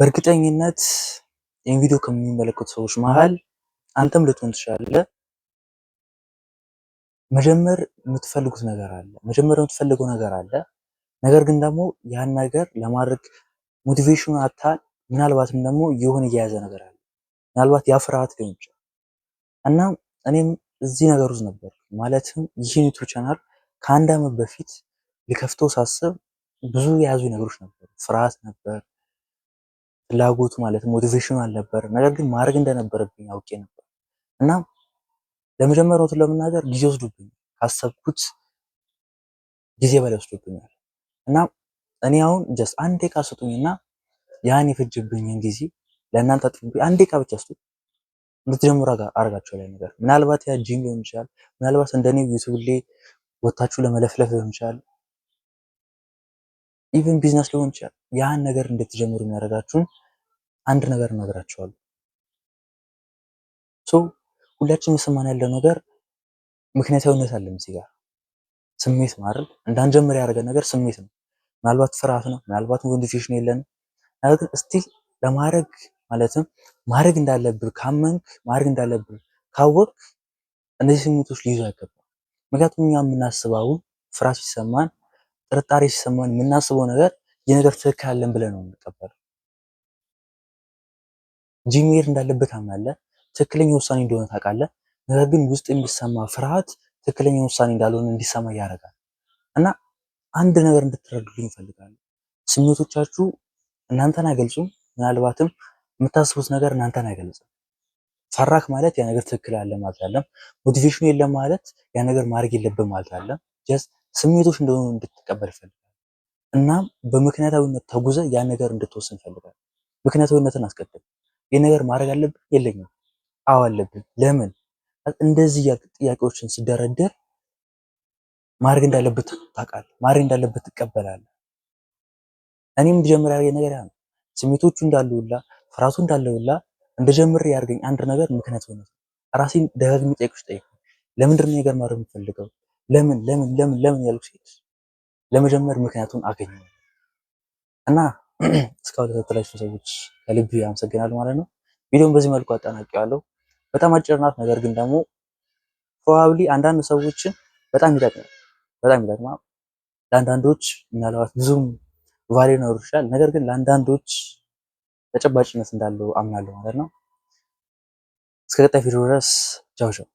በእርግጠኝነት ይህን ቪዲዮ ከሚመለከቱ ሰዎች መሀል አንተም ልትሆን ትችላለህ። መጀመር የምትፈልጉት ነገር አለ፣ መጀመር የምትፈልገው ነገር አለ። ነገር ግን ደግሞ ያን ነገር ለማድረግ motivation ኑ አጥተሃል። ምናልባትም ደግሞ የሆነ የያዘ ነገር አለ። ምናልባት ያ ፍርሃት ሊሆን ይችላል። እና እኔም እዚህ ነገር ውስጥ ነበር። ማለትም ይህን YouTube channel ከአንድ ዓመት በፊት ልከፍተው ሳስብ ብዙ የያዙ ነገሮች ነበሩ። ፍርሃት ነበር፣ ፍላጎቱ ማለት motivation ኑ አልነበር። ነገር ግን ማድረግ እንደነበረብኝ አውቄ ነበር እና ለመጀመሪያው ለመናገር ጊዜ ወስዶብኛል። ካሰብኩት ጊዜ በላይ ወስዶብኛል። እና እኔ አሁን just አንድ ደቂቃ ስጡኝና ያን የፈጀብኝን ጊዜ ለእናንተ አጥፍቤ አንድ ደቂቃ ብቻ ስጡኝ እንድትጀምሩ አደርጋቸው ላይ ነገር ምናልባት ያ ጂም ሊሆን ይችላል። ምናልባት እንደኔ YouTube ላይ ወታችሁ ለመለፍለፍ ሊሆን ይችላል። Even business ሊሆን ይችላል። ያን ነገር እንድትጀምሩ የሚያደርጋችሁን አንድ ነገር እነግራችኋለሁ። So ሁላችንም የሰማን ያለው ነገር ምክንያታዊነት አለም እዚህ ጋር ስሜት ነው አይደል? እንዳንጀምር ያደረገን ነገር ስሜት ነው። ምናልባት ፍርሃት ነው። ምናልባት motivation የለንም። ነገር ግን still ለማድረግ ማለትም ማድረግ እንዳለብህ ካመንክ፣ ማድረግ እንዳለብህ ካወቅክ እነዚህ ስሜቶች ሊይዙ አይገባም። ምክንያቱም እኛ የምናስበው ፍርሃት ሲሰማን፣ ጥርጣሬ ሲሰማን የምናስበው ነገር የነገር ትክክል አለን ብለን ነው የምንቀበለው። ጂም መሄድ እንዳለብህ ታምናለህ። ትክክለኛ ውሳኔ እንደሆነ ታውቃለህ። ነገር ግን ውስጥ የሚሰማ ፍርሃት ትክክለኛ ውሳኔ እንዳልሆነ እንዲሰማ ያደርጋል። እና አንድ ነገር እንድትረዱልኝ እፈልጋለሁ። ስሜቶቻችሁ እናንተን አይገልጹም። ምናልባትም የምታስቡት ነገር እናንተን አይገልጽም። ፈራክ ማለት ያ ነገር ትክክል አለ ማለት አይደለም። Motivation ኑ የለም ማለት ያ ነገር ማድረግ የለብህም ማለት አይደለም። Just ስሜቶች እንደሆኑ እንድትቀበል እፈልጋለሁ። እናም በምክንያታዊነት ተጉዘህ ያን ነገር እንድትወስን እፈልጋለሁ። ምክንያታዊነትን አስቀድም። ይህ ነገር ማድረግ አለብህ የለኝም፣ አዎ አለብኝ። ለምን? እንደዚህ እያልክ ጥያቄዎችን ስደረድር ማድረግ እንዳለብህ ታውቃለህ። ማድረግ እንዳለብህ ትቀበላለህ። እኔም እንድጀምር ያደረገኝ ነገር ያ ነው። ስሜቶቹ እንዳሉ ሁላ፣ ፍርሃቱ እንዳለ ሁላ እንድጀምር ያደርገኝ አንድ ነገር ምክንያት ሆነ። ራሴን ደጋግሜ ጥያቄዎች ጠይቅ። ለምንድን ነው ነገር ማድረግ የምፈልገው? ለምን ለምን ለምን ለምን ያልኩ ሴት ለመጀመር ምክንያቱን አገኘሁ። እና እስካሁን ለተከታተላችሁ ሰዎች ከልብ አመሰግናለሁ ማለት ነው። ቪዲዮን በዚህ መልኩ አጠናቅቄዋለሁ። በጣም አጭር ናት፣ ነገር ግን ደግሞ probably አንዳንድ ሰዎችን በጣም ይጠቅማል፣ በጣም ይጠቅማል። ለአንዳንዶች ምናልባት ብዙም value ሊኖር ይችላል፣ ነገር ግን ለአንዳንዶች ተጨባጭነት እንዳለው አምናለሁ ማለት ነው። እስከ ቀጣይ ቪዲዮ ድረስ ቻው ቻው።